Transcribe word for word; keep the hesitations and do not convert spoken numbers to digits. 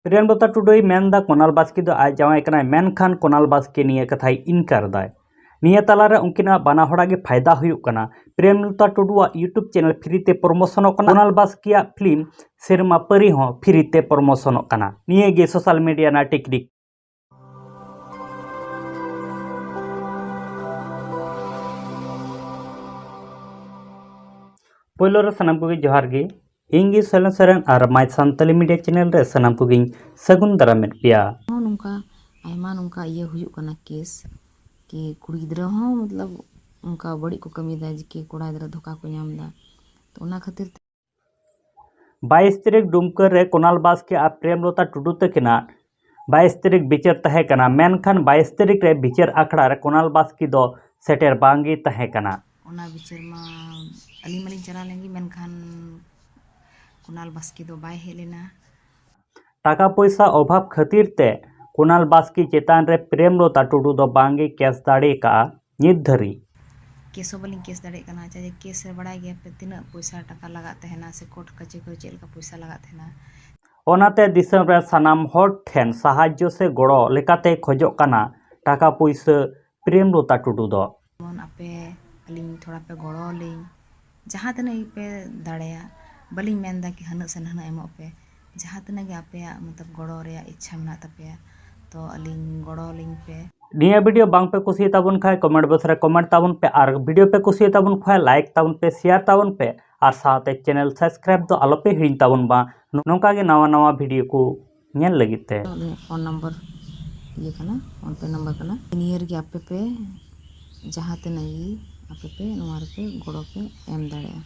ᱯᱨᱮᱢᱞᱚᱛᱟ ᱴᱩᱰᱩᱭ ᱢᱮᱱᱫᱟ ᱠᱳᱱᱟᱞ ᱵᱟᱥᱠᱮ ᱫᱚ ᱟᱡ ᱡᱟᱶᱟᱭ ᱠᱟᱱᱟᱭ, ᱢᱮᱱᱠᱷᱟᱱ ᱠᱳᱱᱟᱞ ᱵᱟᱥᱠᱮ ᱱᱤᱭᱟᱹ ᱠᱟᱛᱷᱟᱭ ᱤᱱᱠᱟᱨ ᱫᱟᱭ᱾ ᱱᱤᱭᱟᱹ ᱛᱟᱞᱟᱨᱮ ᱩᱱᱠᱤᱱᱟᱜ ᱵᱟᱱᱟ ᱦᱚᱲᱟᱜ ᱜᱮ ᱯᱷᱟᱭᱫᱟ ᱦᱩᱭᱩᱜ ᱠᱟᱱᱟ᱾ ᱯᱨᱮᱢᱞᱚᱛᱟ ᱴᱩᱰᱩᱣᱟᱜ YouTube channel free ᱛᱮ ᱯᱨᱚᱢᱳᱥᱚᱱᱚᱜ ᱠᱟᱱᱟ, ᱠᱳᱱᱟᱞ ᱵᱟᱥᱠᱮᱭᱟᱜ ᱯᱷᱤᱞᱢ ᱥᱮᱨᱢᱟ ᱯᱟᱹᱨᱤ ᱦᱚᱸ free ᱛᱮ ᱯᱨᱚᱢᱳᱥᱚᱱᱚᱜ ᱠᱟᱱᱟ᱾ ᱱᱤᱭᱟᱹ ᱜᱮ ᱥᱳᱥᱟᱞ ᱢᱤᱰᱤᱭᱟ ᱨᱮᱱᱟᱜ ᱴᱮᱠᱱᱤᱠ᱾ ᱯᱳᱭᱞᱳ ᱨᱮ ᱥᱟᱱᱟᱢ ᱠᱚᱜᱮ ᱡᱚᱦᱟᱨ ᱜᱮ᱾ ᱤᱧ ᱜᱮ ᱥᱚᱭᱞᱚᱱ ᱥᱚᱨᱮᱱ ᱟᱨ My Santali Media channel ᱨᱮ ᱥᱟᱱᱟᱢ ᱠᱚᱜᱮᱧ ᱥᱟᱹᱜᱩᱱ ᱫᱟᱨᱟᱢᱮᱫ ᱯᱮᱭᱟ᱾ ᱦᱚᱸ ᱱᱚᱝᱠᱟ ᱟᱭᱢᱟ ᱱᱚᱝᱠᱟ ᱤᱭᱟᱹ ᱦᱩᱭᱩᱜ ᱠᱟᱱᱟ ᱠᱮᱥ, ᱠᱤ ᱠᱩᱲᱤ ᱜᱤᱫᱽᱨᱟᱹ ᱦᱚᱸ ᱢᱚᱛᱞᱚᱵ ᱚᱱᱠᱟ ᱵᱟᱹᱲᱤᱡ ᱠᱚ ᱠᱟᱹᱢᱤᱭᱮᱫᱟ, ᱡᱮ ᱠᱤ ᱠᱚᱲᱟ ᱜᱤᱫᱽᱨᱟᱹ ᱫᱷᱳᱠᱟ ᱠᱚ ᱧᱟᱢ ᱮᱫᱟ᱾ ᱛᱚ ᱚᱱᱟ ᱠᱷᱟᱹᱛᱤᱨ ᱛᱮ ᱵᱟᱭᱤᱥ ᱛᱟᱹᱨᱤᱠᱷ ᱰᱩᱢᱠᱟᱹ ᱨᱮ ᱠᱳᱱᱟᱞ ᱵᱟᱥᱠᱮ ᱟᱨ ᱯᱨᱮᱢᱞᱚᱛᱟ ᱴᱩᱰᱩ ᱛᱟᱹᱠᱤᱱᱟᱜ ᱵᱟᱭᱤᱥ ᱛᱟᱹᱨᱤᱠᱷ ᱵᱤᱪᱟᱹᱨ ᱛᱟᱦᱮᱸ ᱠᱟᱱᱟ, ᱢᱮᱱᱠᱷᱟᱱ ᱵᱟᱭᱤᱥ ᱛᱟᱹᱨᱤᱠᱷ ᱨᱮ ᱵᱤᱪᱟᱹᱨ ᱟᱠᱷᱲᱟ ᱨᱮ ᱠᱳᱱᱟᱞ ᱵᱟᱥᱠᱮ ᱫᱚ ᱥᱮᱴᱮᱨ ᱵᱟᱝᱜᱮ ᱛᱟᱦᱮᱸ ᱠᱟᱱᱟ᱾ ᱚᱱᱟ ᱵᱤᱪᱟᱹᱨ ᱢᱟ ᱟᱹᱞᱤᱧ ᱢᱟᱞᱤᱧ ᱪᱟᱞᱟᱣ ᱞᱮᱱ ᱜᱮ, ᱢᱮᱱᱠᱷᱟᱱ ᱠᱳᱱᱟᱞ ᱵᱟᱥᱠᱮ ᱫᱚ ᱵᱟᱭ ᱦᱮᱡ ᱞᱮᱱᱟ᱾ ᱴᱟᱠᱟ ᱯᱚᱭᱥᱟ ᱚᱵᱷᱟᱵᱽ ᱠᱷᱟᱹᱛᱤᱨ ᱛᱮ ᱠᱳᱱᱟᱞ ᱵᱟᱥᱠᱮ ᱪᱮᱛᱟᱱ ᱨᱮ ᱯᱨᱮᱢᱞᱚᱛᱟ ᱴᱩᱰᱩ ᱫᱚ ᱵᱟᱝᱜᱮ ᱠᱮᱥ ᱫᱟᱲᱮ ᱠᱟᱜᱼᱟ ᱱᱤᱛ ᱫᱷᱟᱹᱨᱤᱡ᱾ ᱠᱮᱥ ᱦᱚᱸ ᱵᱟᱹᱞᱤᱧ ᱠᱮᱥ ᱫᱟᱲᱮᱭᱟᱜ ᱠᱟᱱᱟ᱾ ᱟᱪᱪᱷᱟ, ᱡᱮ ᱠᱮᱥ ᱨᱮ ᱵᱟᱲᱟᱭ ᱜᱮᱭᱟᱯᱮ ᱛᱤᱱᱟᱹᱜ ᱯᱚᱭᱥᱟ ᱴᱟᱠᱟ ᱞᱟᱜᱟᱜ ᱛᱟᱦᱮᱱᱟ, ᱥᱮ ᱠᱳᱨᱴ ᱠᱟᱪᱷᱟᱹᱨᱤ ᱠᱚᱨᱮ ᱪᱮᱫ ᱞᱮᱠᱟ ᱯᱚᱭᱥᱟ ᱞᱟᱜᱟᱜ ᱛᱟᱦᱮᱱᱟ᱾ ᱚᱱᱟᱛᱮ ᱫᱤᱥᱚᱢ ᱨᱮ ᱥᱟᱱᱟᱢ ᱦᱚᱲ ᱴᱷᱮᱱ ᱥᱟᱦᱟᱡᱽᱡᱚ ᱥᱮ ᱜᱚᱲᱚ ᱞᱮᱠᱟᱛᱮ ᱠᱷᱚᱡᱚᱜ ᱠᱟᱱᱟ ᱴᱟᱠᱟ ᱯᱩᱭᱥᱟᱹ ᱯᱨᱮᱢᱞᱚᱛᱟ ᱴᱩᱰᱩ ᱫᱚ᱾ ᱡᱮᱢᱚᱱ ᱟᱯᱮ ᱟᱹᱞᱤᱧ ᱛᱷᱚᱲᱟ ᱯᱮ ᱜᱚᱲᱚ ᱟᱹᱞᱤᱧ, ᱡᱟᱦᱟᱸ ᱛᱤᱱᱟᱹᱜ ᱜᱮᱯᱮ ᱫᱟᱲᱮᱭᱟᱜ, ᱵᱟᱹᱞᱤᱧ ᱢᱮᱱᱫᱟ ᱠᱤ ᱦᱟᱹᱱᱟᱹᱜ ᱥᱮ ᱱᱟᱹᱱᱟᱹᱜ ᱮᱢᱚᱜ ᱯᱮ, ᱡᱟᱦᱟᱸ ᱛᱤᱱᱟᱹᱜ ᱜᱮ ᱟᱯᱮᱭᱟᱜ ᱢᱚᱛᱞᱚᱵ ᱜᱚᱲᱚ ᱨᱮᱭᱟᱜ ᱤᱪᱪᱷᱟ ᱢᱮᱱᱟᱜ ᱛᱟᱯᱮᱭᱟ, ᱛᱚ ᱟᱹᱞᱤᱧ ᱜᱚᱲᱚ ᱟᱹᱞᱤᱧ ᱯᱮ᱾ ᱱᱤᱭᱟᱹ ᱵᱷᱤᱰᱤᱭᱳ ᱵᱟᱝ ᱯᱮ ᱠᱩᱥᱤᱭᱟᱜ ᱛᱟᱵᱚᱱ ᱠᱷᱟᱡ ᱠᱚᱢᱮᱱᱴ ᱵᱚᱠᱥ ᱨᱮ ᱠᱚᱢᱮᱱᱴ ᱛᱟᱵᱚᱱ ᱯᱮ, ᱟᱨ ᱵᱷᱤᱰᱤᱭᱳ ᱯᱮ ᱠᱩᱥᱤᱭᱟᱜ ᱛᱟᱵᱚᱱ ᱠᱷᱟᱡ ᱞᱟᱭᱤᱠ ᱛᱟᱵᱚᱱ ᱯᱮ, ᱥᱮᱭᱟᱨ ᱛᱟᱵᱚᱱ ᱯᱮ, ᱟᱨ ᱥᱟᱶᱛᱮ ᱪᱮᱱᱮᱞ ᱥᱟᱵᱥᱠᱨᱟᱭᱤᱵ ᱫᱚ ᱟᱞᱚ ᱯᱮ ᱦᱤᱲᱤᱧ ᱛᱟᱵᱚᱱ ᱢᱟ, ᱱᱚᱝᱠᱟ ᱜᱮ ᱱᱟᱣᱟ ᱱᱟᱣᱟ ᱵᱷᱤᱰᱤᱭᱳ ᱠᱚ ᱧᱮᱞ ᱞᱟᱹᱜᱤᱫ ᱛᱮ᱾ ᱟᱹᱞᱤᱧᱟᱜ ᱯᱷᱳᱱ ᱱᱟᱢᱵᱟᱨ ᱤᱭᱟᱹ ᱠᱟᱱᱟ, ᱯᱷᱳᱱ ᱯᱮ ᱱᱟᱢᱵᱟᱨ ᱠᱟᱱᱟ᱾ ᱱᱤᱭᱟᱹ ᱨᱮᱜᱮ ᱟᱯᱮ ᱯᱮ ᱡᱟᱦᱟᱸ ᱛᱤᱱᱟᱹᱜ ᱜᱮ ᱟᱯᱮ ᱯᱮ ᱱᱚᱣᱟ ᱨᱮᱯᱮ ᱜᱚᱲᱚ ᱯᱮ ᱮᱢ ᱫᱟᱲᱮᱭᱟᱜᱼᱟ᱾